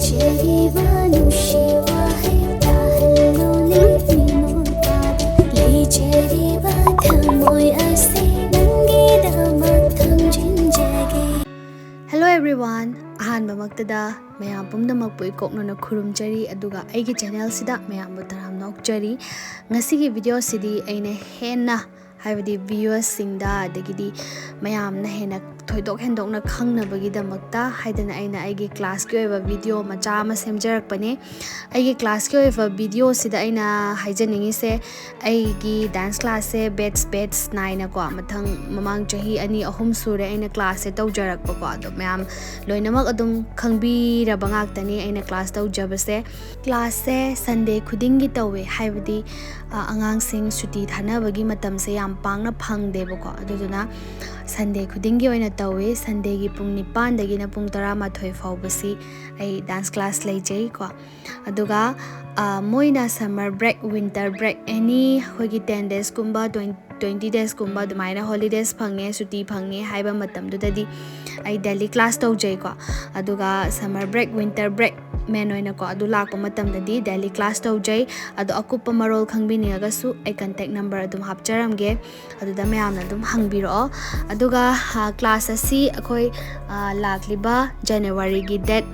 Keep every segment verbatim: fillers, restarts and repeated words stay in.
ꯆꯦꯔꯤꯕ ꯅꯨꯡꯁꯤ ꯋꯥꯍꯩ ꯇꯥꯍꯜꯂꯣꯅꯦ ꯃꯤꯅꯣꯟ ꯄꯥꯗ ꯂꯩꯖꯔꯤꯕ ꯊꯃꯣꯏ ꯑꯁꯤ ꯅꯪꯒꯤꯗꯃꯛ ꯊꯝꯖꯤꯟꯖꯒꯦ꯫ Hello everyone, ꯑꯍꯥꯟꯕꯃꯛꯇꯗ ꯃꯌꯥꯝ ꯄꯨꯝꯅꯃꯛꯄꯨ ꯏꯀꯣꯛꯅꯅ ꯈꯨꯔꯨꯝꯖꯔꯤ, ꯑꯗꯨꯒ ꯑꯩꯒꯤ ꯆꯦꯅꯦꯜꯁꯤꯗ ꯃꯌꯥꯝꯕꯨ ꯇꯔꯥꯝꯅ ꯑꯣꯛꯆꯔꯤ꯫ ꯉꯁꯤꯒꯤ ꯚꯤꯗꯤꯑꯣꯁꯤꯗꯤ ꯑꯩꯅ ꯍꯦꯟꯅ, ꯍꯥꯏꯕꯗꯤ ꯚ꯭ꯌꯨꯋꯔꯁꯁꯤꯡꯗ, ꯑꯗꯒꯤꯗꯤ ꯃꯌꯥꯝꯅ ꯍꯦꯟꯅ ꯊꯣꯏꯗꯣꯛ ꯍꯦꯟꯗꯣꯛꯅ ꯈꯪꯅꯕꯒꯤꯗꯃꯛꯇ ꯍꯥꯏꯗꯅ ꯑꯩꯅ ꯑꯩꯒꯤ ꯀ꯭ꯂꯥꯁꯀꯤ ꯑꯣꯏꯕ ꯚꯤꯗꯤꯑꯣ ꯃꯆꯥ ꯑꯃ ꯁꯦꯝꯖꯔꯛꯄꯅꯦ꯫ ꯑꯩꯒꯤ ꯀ꯭ꯂꯥꯁꯀꯤ ꯑꯣꯏꯕ ꯚꯤꯗꯤꯑꯣꯁꯤꯗ ꯑꯩꯅ ꯍꯥꯏꯖꯅꯤꯡꯉꯤꯁꯦ, ꯑꯩꯒꯤ ꯗꯥꯟꯁ ꯀ꯭ꯂꯥꯁꯁꯦ ꯕꯦꯠꯁ ꯕꯦꯠꯁ ꯅꯥꯏꯅꯀꯣ, ꯃꯊꯪ ꯃꯃꯥꯡ ꯆꯍꯤ ꯑꯅꯤ ꯑꯍꯨꯝ ꯁꯨꯔꯦ ꯑꯩꯅ ꯀ꯭ꯂꯥꯁꯁꯦ ꯇꯧꯖꯔꯛꯄꯀꯣ꯫ ꯑꯗꯣ ꯃꯌꯥꯝ ꯂꯣꯏꯅꯃꯛ ꯑꯗꯨꯝ ꯈꯪꯕꯤꯔꯕ ꯉꯥꯛꯇꯅꯤ ꯑꯩꯅ ꯀ꯭ꯂꯥꯁ ꯇꯧꯖꯕꯁꯦ꯫ ꯀ꯭ꯂꯥꯁꯁꯦ ꯁꯟꯗꯦ ꯈꯨꯗꯤꯡꯒꯤ ꯇꯧꯋꯦ, ꯍꯥꯏꯕꯗꯤ, ꯑ, ꯑꯉꯥꯡꯁꯤꯡ ꯁꯨꯇꯤ ꯊꯥꯅꯕꯒꯤ ꯃꯇꯝꯁꯦ ꯌꯥꯝ ꯄꯥꯛꯅ ꯐꯪꯗꯦꯕꯀꯣ꯫ ꯑꯗꯨꯗꯨꯅ ꯁꯟꯗꯦ ꯈꯨꯗꯤꯡꯒꯤ ꯑꯣꯏꯅ ꯇꯧꯋꯦ꯫ ꯁꯟꯗꯦꯒꯤ ꯄꯨꯡ ꯅꯤꯄꯥꯟꯗꯒꯤꯅ ꯄꯨꯡ ꯇꯔꯥꯃꯥꯊꯣꯏ ꯐꯥꯎꯕꯁꯤ ꯑꯩ ꯗꯥꯟꯁ ꯀ꯭ꯂꯥꯁ ꯂꯩꯖꯩꯀꯣ꯫ ꯑꯗꯨꯒ, ꯑ, ꯃꯣꯏꯅ ꯁꯝꯃꯔ ꯕ꯭ꯔꯦꯛ, ꯋꯤꯟꯇꯔ ꯕ꯭ꯔꯦꯛ, ꯑꯦꯅꯤ ꯑꯩꯈꯣꯏꯒꯤ ꯇꯦꯟ ꯗꯦꯖꯀꯨꯝꯕ, ꯇ꯭ꯋꯦꯟꯇꯤ ꯗꯦꯖꯀꯨꯝꯕ ꯑꯗꯨꯃꯥꯏꯅ ꯍꯣꯂꯤꯗꯦꯖ ꯐꯪꯉꯦ, ꯁꯨꯇꯤ ꯐꯪꯉꯦ ꯍꯥꯏꯕ ꯃꯇꯝꯗꯨꯗꯗꯤ ꯑꯩ ꯗꯦꯂꯤ ꯀ꯭ꯂꯥꯁ ꯇꯧꯖꯩꯀꯣ꯫ ꯑꯗꯨꯒ ꯁꯝꯃꯔ ꯕ꯭ꯔꯦꯛ, ꯋꯤꯟꯇꯔ ꯕ꯭ꯔꯦꯛ ꯃꯦꯟ ꯑꯣꯏꯅꯀꯣ, ꯑꯗꯨ ꯂꯥꯛꯄ ꯃꯇꯝꯗꯗꯤ ꯗꯦꯂꯤ ꯀ꯭ꯂꯥꯁ ꯇꯧꯖꯩ꯫ ꯑꯗꯣ ꯑꯀꯨꯞꯄ ꯃꯔꯣꯜ ꯈꯪꯕꯤꯅꯤꯡꯉꯒꯁꯨ ꯑꯩ ꯀꯟꯇꯦꯛ ꯅꯝꯕꯔ ꯑꯗꯨꯝ ꯍꯥꯞꯆꯔꯝꯒꯦ, ꯑꯗꯨꯗ ꯃꯌꯥꯝꯅ ꯑꯗꯨꯝ ꯍꯪꯕꯤꯔꯛꯑꯣ꯫ ꯑꯗꯨꯒ, ꯑ, ꯀ꯭ꯂꯥꯁ ꯑꯁꯤ ꯑꯩꯈꯣꯏ, ꯑ, ꯂꯥꯛꯂꯤꯕ ꯖꯅꯋꯥꯔꯤꯒꯤ ꯗꯦꯠ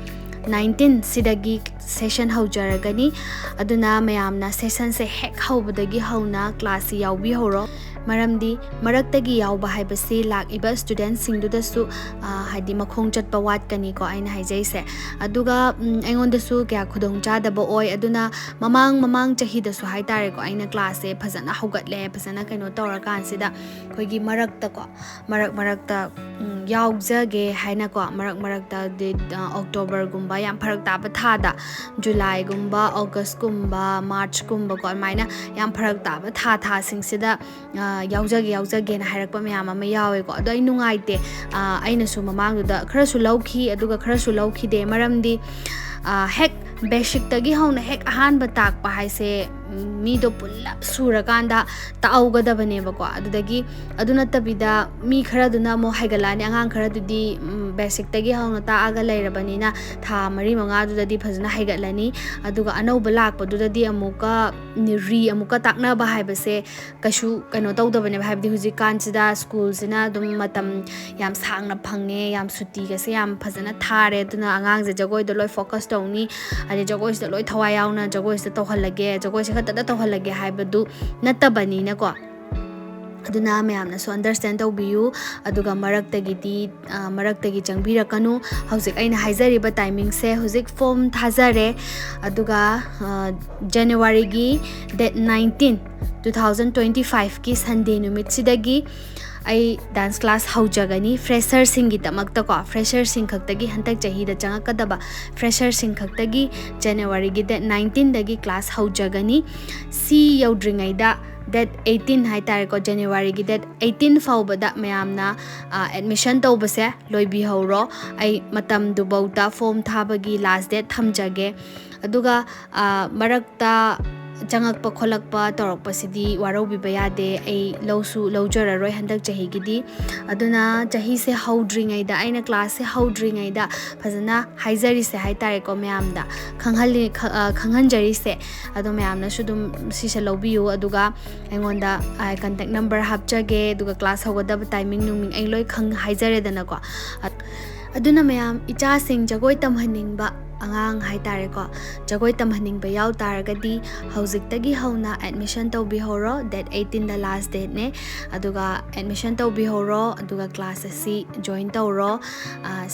ꯅꯥꯏꯟꯇꯤꯟ ꯁꯤꯗꯒꯤ ꯁꯦꯁꯟ ꯍꯧꯖꯔꯒꯅꯤ꯫ ꯑꯗꯨꯅ ꯃꯌꯥꯝꯅ ꯁꯦꯁꯟꯁꯦ ꯍꯦꯛ ꯍꯧꯕꯗꯒꯤ ꯍꯧꯅ ꯀ꯭ꯂꯥꯁꯁꯤ ꯌꯥꯎꯕꯤꯍꯧꯔꯣ꯫ ꯃꯔꯝꯗꯤ ꯃꯔꯛꯇꯒꯤ ꯌꯥꯎꯕ ꯍꯥꯏꯕꯁꯤ ꯂꯥꯛꯏꯕ ꯁ꯭ꯇꯨꯗꯦꯟꯠꯁꯤꯡꯗꯨꯗꯁꯨ, ꯑ, ꯍꯥꯏꯗꯤ ꯃꯈꯣꯡ ꯆꯠꯄ ꯋꯥꯠꯀꯅꯤꯀꯣ ꯑꯩꯅ ꯍꯥꯏꯖꯩꯁꯦ꯫ ꯑꯗꯨꯒ, ꯎꯝ, ꯑꯩꯉꯣꯟꯗꯁꯨ ꯀꯌꯥ ꯈꯨꯗꯣꯡꯆꯥꯗꯕ ꯑꯣꯏ꯫ ꯑꯗꯨꯅ ꯃꯃꯥꯡ, ꯃꯃꯥꯡ ꯆꯍꯤꯗꯁꯨ ꯍꯥꯏꯇꯥꯔꯦꯀꯣ, ꯑꯩꯅ ꯀ꯭ꯂꯥꯁꯁꯦ ꯐꯖꯅ ꯍꯧꯒꯠꯂꯦ, ꯐꯖꯅ ꯀꯩꯅꯣ ꯇꯧꯔꯀꯥꯟꯁꯤꯗ ꯑꯩꯈꯣꯏꯒꯤ ꯃꯔꯛꯇꯀꯣ, ꯃꯔꯛ ꯃꯔꯛꯇ, ꯎꯝ, ꯌꯥꯎꯖꯒꯦ ꯍꯥꯏꯅꯀꯣ, ꯃꯔꯛ ꯃꯔꯛꯇ ꯗꯦꯠ, ꯑ, ꯑꯣꯛꯇꯣꯕꯔꯒꯨꯝꯕ ꯌꯥꯝ ꯐꯔꯛ ꯇꯥꯕ ꯊꯥꯗ, ꯖꯨꯂꯥꯏꯒꯨꯝꯕ, ꯑꯣꯒꯁꯀꯨꯝꯕ, ꯃꯥꯔꯆꯀꯨꯝꯕꯀꯣ, ꯑꯗꯨꯃꯥꯏꯅ ꯌꯥꯝ ꯐꯔꯛ ꯇꯥꯕ ꯊꯥ, ꯊꯥꯁꯤꯡꯁꯤꯗ, ꯑ, ꯌꯥꯎꯖꯒꯦ, ꯌꯥꯎꯖꯒꯦꯅ ꯍꯥꯏꯔꯛꯄ ꯃꯌꯥꯝ ꯑꯃ ꯌꯥꯎꯋꯦꯀꯣ꯫ ꯑꯗꯣ ꯑꯩ ꯅꯨꯡꯉꯥꯏꯇꯦ꯫ ꯑ, ꯑꯩꯅꯁꯨ ꯃꯃꯥꯡꯗꯨꯗ ꯈꯔꯁꯨ ꯂꯧꯈꯤ, ꯑꯗꯨꯒ ꯈꯔꯁꯨ ꯂꯧꯈꯤꯗꯦ꯫ ꯃꯔꯝꯗꯤ, ꯑ, ꯍꯦꯛ ꯕꯦꯁꯤꯛꯇꯒꯤ ꯍꯧꯅ ꯍꯦꯛ ꯑꯍꯥꯟꯕ ꯇꯥꯛꯄ ꯍꯥꯏꯁꯦ, ꯎꯝ, ꯃꯤꯗꯣ ꯄꯨꯜꯂꯞ ꯁꯨꯔꯀꯥꯟꯗ ꯇꯥꯛꯍꯧꯒꯗꯕꯅꯦꯕꯀꯣ꯫ ꯑꯗꯨꯗꯒꯤ ꯑꯗꯨ ꯅꯠꯇꯕꯤꯗ ꯃꯤ ꯈꯔꯗꯨꯅ ꯑꯃꯨꯛ ꯍꯥꯏꯒꯠꯂꯛꯑꯅꯤ, ꯑꯉꯥꯡ ꯈꯔꯗꯨꯗꯤ, ꯎꯝ, ꯕꯦꯁꯤꯛꯇꯒꯤ ꯍꯧꯅ ꯇꯥꯛꯑꯒ ꯂꯩꯔꯕꯅꯤꯅ ꯊꯥ ꯃꯔꯤ ꯃꯉꯥꯗꯨꯗꯗꯤ ꯐꯖꯅ ꯍꯩꯒꯠꯂꯅꯤ꯫ ꯑꯗꯨꯒ ꯑꯅꯧꯕ ꯂꯥꯛꯄꯗꯨꯗꯗꯤ ꯑꯃꯨꯛꯀ ꯔꯤ ꯑꯃꯨꯛꯀ ꯇꯥꯛꯅꯕ ꯍꯥꯏꯕꯁꯦ ꯀꯩꯁꯨ ꯀꯩꯅꯣ ꯇꯧꯗꯕꯅꯦꯕ꯫ ꯍꯥꯏꯕꯗꯤ ꯍꯧꯖꯤꯛꯀꯥꯟꯁꯤꯗ ꯁ꯭ꯀꯨꯜꯁꯤꯅ ꯑꯗꯨꯝ ꯃꯇꯝ ꯌꯥꯝ ꯁꯥꯡꯅ ꯐꯪꯉꯦ, ꯌꯥꯝ ꯁꯨꯇꯤꯒꯁꯦ ꯌꯥꯝ ꯐꯖꯅ ꯊꯥꯔꯦ꯫ ꯑꯗꯨꯅ ꯑꯉꯥꯡꯁꯦ ꯖꯒꯣꯏꯗ ꯂꯣꯏ ꯐꯣꯀꯁ ꯇꯧꯅꯤ, ꯑꯗꯩ ꯖꯒꯣꯏꯁꯤꯗ ꯂꯣꯏ ꯊꯋꯥꯏ ꯌꯥꯎꯅ ꯖꯒꯣꯏꯁꯤꯗ ꯇꯧꯍꯜꯂꯒꯦ, ꯖꯒꯣꯏꯁꯦ ꯈꯛꯇꯗ ꯇꯧꯍꯜꯂꯒꯦ ꯍꯥꯏꯕꯗꯨ ꯅꯠꯇꯕꯅꯤꯅꯀꯣ꯫ ꯑꯗꯨꯅ ꯃꯌꯥꯝꯅꯁꯨ ꯑꯟꯗꯔꯁ꯭ꯇꯦꯟ ꯇꯧꯕꯤꯌꯨ꯫ ꯑꯗꯨꯒ ꯃꯔꯛꯇꯒꯤꯗꯤ, ꯑ, ꯃꯔꯛꯇꯒꯤ ꯆꯪꯕꯤꯔꯛꯀꯅꯨ꯫ ꯍꯧꯖꯤꯛ ꯑꯩꯅ ꯍꯥꯏꯖꯔꯤꯕ ꯇꯥꯏꯃꯤꯡꯁꯦ, ꯍꯧꯖꯤꯛ ꯐꯣꯝ ꯊꯥꯖꯔꯦ, ꯑꯗꯨꯒ, ꯑ, ꯖꯅꯋꯥꯔꯤꯒꯤ date nineteen, two thousand twenty ꯐꯥꯏꯚꯀꯤ ꯁꯟꯗꯦ ꯅꯨꯃꯤꯠꯁꯤꯗꯒꯤ ꯑꯩ ꯗꯥꯟꯁ ꯀ꯭ꯂꯥꯁ ꯍꯧꯖꯒꯅꯤ꯫ ꯐ꯭ꯔꯦꯁꯔꯁꯤꯡꯒꯤꯗꯃꯛꯇꯀꯣ, ꯐ꯭ꯔꯦꯁꯔꯁꯤꯡ ꯈꯛꯇꯒꯤ, ꯍꯟꯗꯛ ꯆꯍꯤꯗ ꯆꯪꯉꯛꯀꯗꯕ ꯐ꯭ꯔꯦꯁꯔꯁꯤꯡ ꯈꯛꯇꯒꯤ ꯖꯅꯋꯥꯔꯤꯒꯤ ꯗꯦꯠ ꯅꯥꯏꯟꯇꯤꯟꯗꯒꯤ ꯀ꯭ꯂꯥꯁ ꯍꯧꯖꯒꯅꯤ꯫ ꯁꯤ ꯌꯧꯗ꯭ꯔꯤꯉꯩꯗ, ꯗꯦꯠ ꯑꯩꯠꯇꯤꯟ ꯍꯥꯏꯇꯥꯔꯦꯀꯣ, ꯖꯅꯋꯥꯔꯤꯒꯤ ꯗꯦꯠ ꯑꯩꯠꯇꯤꯟ ꯐꯥꯎꯕꯗ ꯃꯌꯥꯝꯅ, ꯑ, ꯑꯦꯗꯃꯤꯁꯟ ꯇꯧꯕꯁꯦ ꯂꯣꯏꯕꯤꯍꯧꯔꯣ꯫ ꯑꯩ ꯃꯇꯝꯗꯨꯐꯧꯗ ꯐꯣꯝ ꯊꯥꯕꯒꯤ ꯂꯥꯁ ꯗꯦꯠ ꯊꯝꯖꯒꯦ꯫ ꯑꯗꯨꯒ, ꯑ, ꯃꯔꯛꯇ ꯆꯪꯉꯛꯄ ꯈꯣꯠꯂꯛꯄ ꯇꯧꯔꯛꯄꯁꯤꯗꯤ ꯋꯥꯔꯧꯕꯤꯕ ꯌꯥꯗꯦ, ꯑꯩ ꯂꯧꯁꯨ ꯂꯧꯖꯔꯔꯣꯏ ꯍꯟꯗꯛ ꯆꯍꯤꯒꯤꯗꯤ꯫ ꯑꯗꯨꯅ ꯆꯍꯤꯁꯦ ꯍꯧꯗ꯭ꯔꯤꯉꯩꯗ, ꯑꯩꯅ ꯀ꯭ꯂꯥꯁꯁꯦ ꯍꯧꯗ꯭ꯔꯤꯉꯩꯗ ꯐꯖꯅ ꯍꯥꯏꯖꯔꯤꯁꯦ ꯍꯥꯏꯇꯥꯔꯦꯀꯣ ꯃꯌꯥꯝꯗ, ꯈꯪꯍꯜꯂꯤ-, ꯈ-, ꯑ, ꯈꯪꯍꯟꯖꯔꯤꯁꯦ꯫ ꯑꯗꯣ ꯃꯌꯥꯝꯅꯁꯨ ꯑꯗꯨꯝ ꯁꯤꯁꯦ ꯂꯧꯕꯤꯌꯨ꯫ ꯑꯗꯨꯒ ꯑꯩꯉꯣꯟꯗ, ꯑ, ꯀꯟꯇꯦꯛ ꯅꯝꯕꯔ ꯍꯥꯞꯆꯒꯦ, ꯑꯗꯨꯒ ꯀ꯭ꯂꯥꯁ ꯍꯧꯒꯗꯕ ꯇꯥꯏꯃꯤꯡ ꯅꯨꯃꯤꯡ ꯑꯩ ꯂꯣꯏ ꯈꯪ-, ꯍꯥꯏꯖꯔꯦꯗꯅꯀꯣ꯫ ꯑ-, ꯑꯗꯨꯅ ꯃꯌꯥꯝ, ꯏꯆꯥꯁꯤꯡ ꯖꯒꯣꯏ ꯇꯝꯍꯟꯅꯤꯡꯕ ꯑꯉꯥꯡ ꯍꯥꯏꯇꯥꯔꯦꯀꯣ, ꯖꯒꯣꯏ ꯇꯝꯍꯟꯅꯤꯡꯕ ꯌꯥꯎ ꯇꯥꯔꯒꯗꯤ ꯍꯧꯖꯤꯛꯇꯒꯤ ꯍꯧꯅ ꯑꯦꯗꯃꯤꯁꯟ ꯇꯧꯕꯤꯍꯧꯔꯣ꯫ ꯗꯦꯠ ꯑꯩꯠꯇꯤꯟꯗ ꯂꯥꯁ ꯗꯦꯠꯅꯦ꯫ ꯑꯗꯨꯒ ꯑꯦꯗꯃꯤꯁꯟ ꯇꯧꯕꯤꯍꯧꯔꯣ, ꯑꯗꯨꯒ ꯀ꯭ꯂꯥꯁ ꯑꯁꯤ ꯖꯣꯏꯟ ꯇꯧꯔꯣ꯫ ꯑ,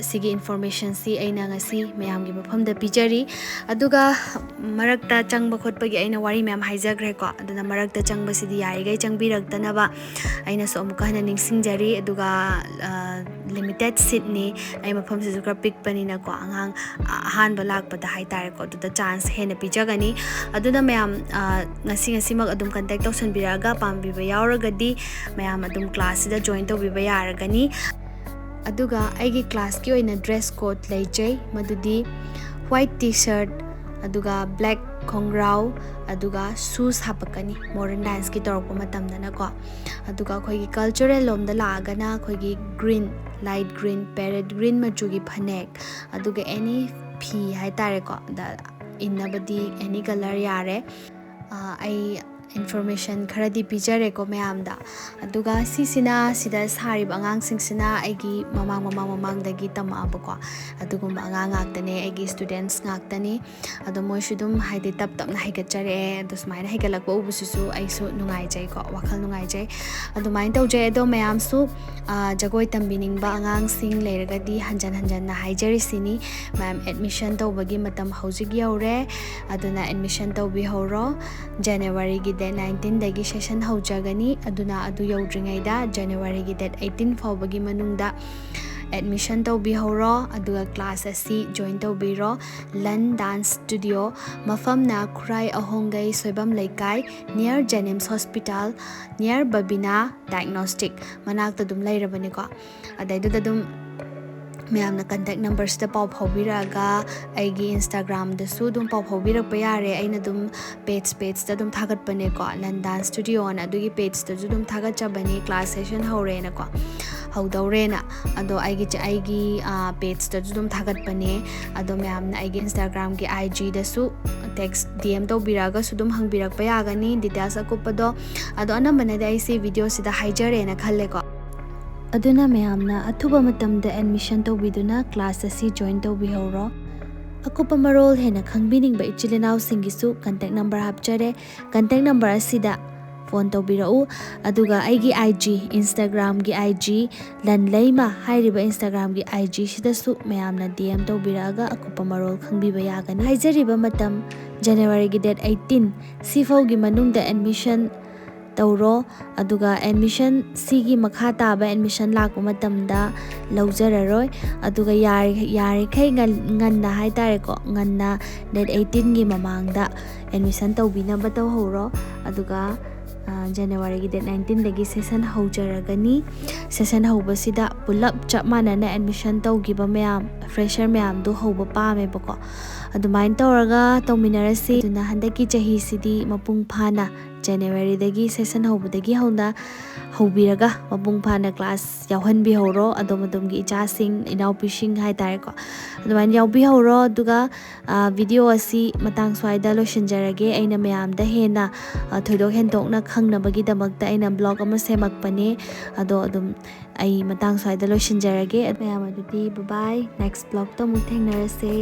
ꯁꯤꯒꯤ ꯏꯟꯐꯣꯔꯃꯦꯁꯟꯁꯤ ꯑꯩꯅ ꯉꯁꯤ ꯃꯌꯥꯝꯒꯤ ꯃꯐꯝꯗ ꯄꯤꯖꯔꯤ꯫ ꯑꯗꯨꯒ ꯃꯔꯛꯇ ꯆꯪꯕ ꯈꯣꯠꯄꯒꯤ ꯑꯩꯅ ꯋꯥꯔꯤ ꯃꯌꯥꯝ ꯍꯥꯏꯖꯈ꯭ꯔꯦꯀꯣ꯫ ꯑꯗꯨꯅ ꯃꯔꯛꯇ ꯆꯪꯕꯁꯤꯗꯤ ꯌꯥꯔꯤꯈꯩ ꯆꯪꯕꯤꯔꯛꯇꯅꯕ ꯑꯩꯅꯁꯨ ꯑꯃꯨꯛꯀ ꯍꯟꯅ ꯅꯤꯡꯁꯤꯡꯖꯔꯤ꯫ ꯑꯗꯨꯒ, ꯑ, ꯂꯤꯃꯤꯇꯦꯠ ꯁꯤꯠꯅꯤ꯫ ꯑꯩ ꯃꯐꯝꯁꯤꯁꯨ ꯈꯔ ꯄꯤꯛꯄꯅꯤꯅꯀꯣ, ꯑꯉꯥꯡ, ꯑ, ꯑꯍꯥꯟꯕ ꯂꯥꯛꯄꯗ ꯍꯥꯏꯇꯥꯔꯦꯀꯣ, ꯑꯗꯨꯗ ꯆꯥꯟꯁ ꯍꯦꯟꯅ ꯄꯤꯖꯒꯅꯤ꯫ ꯑꯗꯨꯅ ꯃꯌꯥꯝ, ꯑ, ꯉꯁꯤ ꯉꯁꯤꯃꯛ ꯑꯗꯨꯝ ꯀꯟꯇꯦꯛ ꯇꯧꯁꯟꯕꯤꯔꯛꯑꯒ ꯄꯥꯝꯕꯤꯕ ꯌꯥꯎꯔꯒꯗꯤ ꯃꯌꯥꯝ ꯑꯗꯨꯝ ꯀ꯭ꯂꯥꯁꯁꯤꯗ ꯖꯣꯏꯟ ꯇꯧꯕꯤꯕ ꯌꯥꯔꯒꯅꯤ꯫ ꯑꯗꯨꯒ ꯑꯩꯒꯤ ꯀ꯭ꯂꯥꯁꯀꯤ ꯑꯣꯏꯅ ꯗ꯭ꯔꯦꯁ ꯀꯣꯗ ꯂꯩꯖꯩ, ꯃꯗꯨꯗꯤ ꯋꯥꯏꯠ ꯇꯤ ꯁꯔꯠ, ꯑꯗꯨꯒ ꯕ꯭ꯂꯦꯛ ꯈꯣꯡꯒ꯭ꯔꯥꯎ, ꯑꯗꯨꯒ ꯁꯨꯁ ꯍꯥꯞꯄꯛꯀꯅꯤ, ꯃꯣꯗꯔꯟ ꯗꯥꯟꯁꯀꯤ ꯇꯧꯔꯛꯄ ꯃꯇꯝꯗꯅꯀꯣ꯫ ꯑꯗꯨꯒ ꯑꯩꯈꯣꯏꯒꯤ ꯀꯜꯆꯔꯦꯜ ꯂꯣꯝꯗ ꯂꯥꯛꯑꯒꯅ ꯑꯩꯈꯣꯏꯒꯤ ꯒ꯭ꯔꯤꯟ, ꯂꯥꯏꯠ ꯒ꯭ꯔꯤꯟ, ꯄꯦꯔꯦꯠ ꯒ꯭ꯔꯤꯟ ꯃꯆꯨꯒꯤ ꯐꯅꯦꯛ, ꯑꯗꯨꯒ ꯑꯦꯅꯤ ꯐꯤ ꯍꯥꯏꯇꯥꯔꯦꯀꯣ, ꯗ ꯏꯟꯅꯕꯗꯤ ꯑꯦꯅꯤ ꯀꯂꯔ ꯌꯥꯔꯦ꯫ ꯑꯩ ꯏꯟꯐꯣꯔꯃꯦꯁꯟ ꯈꯔꯗꯤ ꯄꯤꯖꯔꯦꯀꯣ ꯃꯌꯥꯝꯗ꯫ ꯑꯗꯨꯒ ꯁꯤꯁꯤꯅ, ꯁꯤꯗ ꯁꯥꯔꯤꯕ ꯑꯉꯥꯡꯁꯤꯡꯁꯤꯅ ꯑꯩꯒꯤ ꯃꯃꯥꯡ ꯃꯃꯥꯡ ꯃꯃꯥꯡꯗꯒꯤ ꯇꯝꯃꯛꯑꯕꯀꯣ, ꯑꯗꯨꯒꯨꯝꯕ ꯑꯉꯥꯡ ꯉꯥꯛꯇꯅꯦ, ꯑꯩꯒꯤ ꯁ꯭ꯇꯨꯗꯦꯟꯠꯁ ꯉꯥꯛꯇꯅꯤ꯫ ꯑꯗꯣ ꯃꯣꯏꯁꯨ ꯑꯗꯨꯝ ꯍꯥꯏꯗꯤ ꯇꯞ ꯇꯞꯅ ꯍꯩꯒꯠꯆꯔꯛꯑꯦ꯫ ꯑꯗꯣ ꯁꯨꯃꯥꯏꯅ ꯍꯩꯒꯠꯂꯛꯄ ꯎꯕꯁꯤꯁꯨ ꯑꯩꯁꯨ ꯅꯨꯡꯉꯥꯏꯖꯩꯀꯣ, ꯋꯥꯈꯜ ꯅꯨꯡꯉꯥꯏꯖꯩ꯫ ꯑꯗꯨꯃꯥꯏꯅ ꯇꯧꯖꯩ꯫ ꯑꯗꯣ ꯃꯌꯥꯝꯁꯨ, ꯑ, ꯖꯒꯣꯏ ꯇꯝꯕꯤꯅꯤꯡꯕ ꯑꯉꯥꯡꯁꯤꯡ ꯂꯩꯔꯒꯗꯤ ꯍꯟꯖꯟ ꯍꯟꯖꯟꯅ ꯍꯥꯏꯖꯔꯤꯁꯤꯅꯤ, ꯃꯌꯥꯝ ꯑꯦꯗꯃꯤꯁꯟ ꯇꯧꯕꯒꯤ ꯃꯇꯝ ꯍꯧꯖꯤꯛ ꯌꯧꯔꯦ꯫ ꯑꯗꯨꯅ ꯑꯦꯗꯃꯤꯁꯟ ꯇꯧꯕꯤꯍꯧꯔꯣ꯫ ꯖꯅꯋꯥꯔꯤꯒꯤ ꯗꯦꯠ ꯅꯥꯏꯟꯇꯤꯟꯗꯒꯤ ꯁꯦꯁꯟ ꯍꯧꯖꯒꯅꯤ꯫ ꯑꯗꯨꯅ ꯑꯗꯨ ꯌꯧꯗ꯭ꯔꯤꯉꯩꯗ ꯖꯅꯋꯥꯔꯤꯒꯤ ꯗꯦꯠ ꯑꯩꯠꯇꯤꯟ ꯐꯥꯎꯕꯒꯤ ꯃꯅꯨꯡꯗ ꯑꯦꯗꯃꯤꯁꯟ ꯇꯧꯕꯤꯍꯧꯔꯣ꯫ ꯑꯗꯨꯒ ꯀ꯭ꯂꯥꯁ ꯑꯁꯤ ꯖꯣꯏꯟ ꯇꯧꯕꯤꯔꯣ꯫ ꯂꯟ ꯗꯥꯟꯁ ꯁ꯭ꯇꯨꯗꯤꯑꯣ, ꯃꯐꯝꯅ ꯈꯨꯔꯥꯏ ꯑꯍꯣꯡꯒꯩ ꯁꯣꯏꯕꯝ ꯂꯩꯀꯥꯏ, ꯅꯤꯌꯔ ꯖꯦꯅꯤꯝꯁ ꯍꯣꯁꯄꯤꯇꯥꯜ, ꯅꯤꯌꯔ ꯕꯕꯤꯅꯥ ꯗꯥꯏꯒꯅꯣꯁꯇꯤꯛ ꯃꯅꯥꯛꯇ ꯑꯗꯨꯝ ꯂꯩꯔꯕꯅꯤꯀꯣ꯫ ꯑꯗꯩꯗꯨꯗ ꯑꯗꯨꯝ ꯃꯌꯥꯝꯅ ꯀꯟꯇꯦꯛ ꯅꯝꯕꯔꯁꯤꯗ ꯄꯥꯎ ꯐꯥꯎꯕꯤꯔꯛꯑꯒ ꯑꯩꯒꯤ ꯏꯟꯁꯇꯥꯒ꯭ꯔꯥꯝꯗꯁꯨ ꯑꯗꯨꯝ ꯄꯥꯎ ꯐꯥꯎꯕꯤꯔꯛꯄ ꯌꯥꯔꯦ꯫ ꯑꯩꯅ ꯑꯗꯨꯝ ꯄꯦꯖ, ꯄꯦꯖꯇ ꯑꯗꯨꯝ ꯊꯥꯒꯠꯄꯅꯦꯀꯣ, ꯂꯟ ꯗꯥꯟꯁ ꯁ꯭ꯇꯨꯗꯤꯑꯣꯅ, ꯑꯗꯨꯒꯤ ꯄꯦꯖꯇꯁꯨ ꯑꯗꯨꯝ ꯊꯥꯒꯠꯆꯕꯅꯦ, ꯀ꯭ꯂꯥꯁ ꯁꯦꯁꯟ ꯍꯧꯔꯦꯅꯀꯣ, ꯍꯧꯗꯧꯔꯦꯅ꯫ ꯑꯗꯣ ꯑꯩꯒꯤ ꯆ-, ꯑꯩꯒꯤ, ꯑ, ꯄꯦꯖꯇꯁꯨ ꯑꯗꯨꯝ ꯊꯥꯒꯠꯄꯅꯦ꯫ ꯑꯗꯣ ꯃꯌꯥꯝꯅ ꯑꯩꯒꯤ ꯏꯟꯁꯇꯥꯒ꯭ꯔꯥꯝꯒꯤ ꯑꯥꯏ ꯖꯤꯗꯁꯨ ꯇꯦꯛꯁ ꯗꯤ ꯑꯦꯝ ꯇꯧꯕꯤꯔꯛꯑꯒꯁꯨ ꯑꯗꯨꯝ ꯍꯪꯕꯤꯔꯛꯄ ꯌꯥꯒꯅꯤ ꯗꯤꯇꯦꯜꯁ ꯑꯀꯨꯞꯄꯗꯣ꯫ ꯑꯗꯣ ꯑꯅꯝꯕꯅꯗꯤ ꯑꯩꯁꯤ ꯚꯤꯗꯤꯑꯣꯁꯤꯗ ꯍꯥꯏꯖꯔꯦꯅ ꯈꯜꯂꯦꯀꯣ꯫ ꯑꯗꯨꯅ ꯃꯌꯥꯝꯅ ꯑꯊꯨꯕ ꯃꯇꯝꯗ ꯑꯦꯗꯃꯤꯁꯟ ꯇꯧꯕꯤꯗꯨꯅ ꯀ꯭ꯂꯥꯁ ꯑꯁꯤ ꯖꯣꯏꯟ ꯇꯧꯕꯤꯍꯧꯔꯣ꯫ ꯑꯀꯨꯞꯄ ꯃꯔꯣꯜ ꯍꯦꯟꯅ ꯈꯪꯕꯤꯅꯤꯡꯕ ꯏꯆꯤꯜ ꯏꯅꯥꯎꯁꯤꯡꯒꯤꯁꯨ ꯀꯟꯇꯦꯛ ꯅꯝꯕꯔ ꯍꯥꯞꯆꯔꯦ꯫ ꯀꯟꯇꯦꯛ ꯅꯝꯕꯔ ꯑꯁꯤꯗ ꯐꯣꯟ ꯇꯧꯕꯤꯔꯛꯎ꯫ ꯑꯗꯨꯒ ꯑꯩꯒꯤ ꯑꯥꯏ ꯖꯤ, ꯏꯟꯁꯇꯥꯒ꯭ꯔꯥꯝꯒꯤ ꯑꯥꯏ ꯖꯤ, ꯂꯟ ꯂꯩꯃ ꯍꯥꯏꯔꯤꯕ ꯏꯟꯁꯇꯥꯒ꯭ꯔꯥꯝꯒꯤ ꯑꯥꯏ ꯖꯤꯁꯤꯗꯁꯨ ꯃꯌꯥꯝꯅ ꯗꯤ ꯑꯦꯝ ꯇꯧꯕꯤꯔꯛꯑꯒ ꯑꯀꯨꯞꯄ ꯃꯔꯣꯜ ꯈꯪꯕꯤꯕ ꯌꯥꯒꯅꯤ꯫ ꯍꯥꯏꯖꯔꯤꯕ ꯃꯇꯝ ꯖꯅꯋꯥꯔꯤꯒꯤ ꯗꯦꯠ ꯑꯩꯠꯇꯤꯟ ꯁꯤꯐꯥꯎꯒꯤ ꯃꯅꯨꯡꯗ ꯑꯦꯗꯃꯤꯁꯟ ꯇꯧꯔꯣ꯫ ꯑꯗꯨꯒ ꯑꯦꯗꯃꯤꯁꯟ ꯁꯤꯒꯤ ꯃꯈꯥ ꯇꯥꯕ ꯑꯦꯗꯃꯤꯁꯟ ꯂꯥꯛꯄ ꯃꯇꯝꯗ ꯂꯧꯖꯔꯔꯣꯏ꯫ ꯑꯗꯨꯒ ꯌꯥꯔꯤ-, ꯌꯥꯔꯤꯈꯩ ꯉꯟ-, ꯉꯟꯅ ꯍꯥꯏꯇꯥꯔꯦꯀꯣ, ꯉꯟꯅ ꯗꯦꯠ ꯑꯩꯠꯇꯤꯟꯒꯤ ꯃꯃꯥꯡꯗ ꯑꯦꯗꯃꯤꯁꯟ ꯇꯧꯕꯤꯅꯕ ꯇꯧꯍꯧꯔꯣ꯫ ꯑꯗꯨꯒ, ꯑ, ꯖꯅꯋꯥꯔꯤꯒꯤ ꯗꯦꯠ ꯅꯥꯏꯟꯇꯤꯟꯗꯒꯤ ꯁꯦꯁꯟ ꯍꯧꯖꯔꯒꯅꯤ꯫ session ꯍꯧꯕꯁꯤꯗ ꯄꯨꯂꯞ ꯆꯞ ꯃꯥꯟꯅꯅ admission ꯇꯧꯈꯤꯕ ꯃꯌꯥꯝ, fresher ꯃꯌꯥꯝꯗꯣ ꯍꯧꯕ ꯄꯥꯝꯃꯦꯕꯀꯣ꯫ ꯑꯗꯨꯃꯥꯏꯅ ꯇꯧꯔꯒ ꯇꯧꯃꯤꯟꯅꯔꯁꯤ꯫ ꯑꯗꯨꯅ ꯍꯟꯗꯛꯀꯤ ꯆꯍꯤꯁꯤꯗꯤ ꯃꯄꯨꯡ ꯐꯥꯅ Januaryꯗꯒꯤ session ꯍꯧꯕꯗꯒꯤ ꯍꯧꯅ ꯍꯧꯕꯤꯔꯒ ꯃꯄꯨꯡ ꯐꯥꯅ class ꯌꯥꯎꯍꯟꯕꯤꯍꯧꯔꯣ꯫ ꯑꯗꯣꯝ ꯑꯗꯣꯝꯒꯤ ꯏꯆꯥꯁꯤꯡ, ꯏꯅꯥꯎꯄꯤꯁꯤꯡ ꯍꯥꯏꯇꯥꯔꯦꯀꯣ, ꯑꯗꯨꯃꯥꯏꯅ ꯌꯥꯎꯕꯤꯍꯧꯔꯣ꯫ ꯑꯗꯨꯒ video ꯑꯁꯤ ꯃꯇꯥꯡ ꯁ꯭ꯋꯥꯏꯗ ꯂꯣꯏꯁꯤꯟꯖꯔꯒꯦ꯫ ꯑꯩꯅ ꯃꯌꯥꯝꯗ ꯍꯦꯟꯅ ꯊꯣꯏꯗꯣꯛ ꯍꯦꯟꯗꯣꯛꯅ ꯈꯪꯅꯕꯒꯤꯗꯃꯛꯇ ꯑꯩꯅ blog ꯑꯃ ꯁꯦꯝꯃꯛꯄꯅꯦ꯫ ꯑꯗꯣ ꯑꯗꯨꯝ ꯑꯩ ꯃꯇꯥꯡ ꯁ꯭ꯋꯥꯏꯗ ꯂꯣꯏꯁꯤꯟꯖꯔꯒꯦ꯫ ꯃꯌꯥꯝ ꯑꯗꯨꯗꯤ bye bye, next blogꯇ ꯑꯃꯨꯛ ꯊꯦꯡꯅꯔꯁꯦ꯫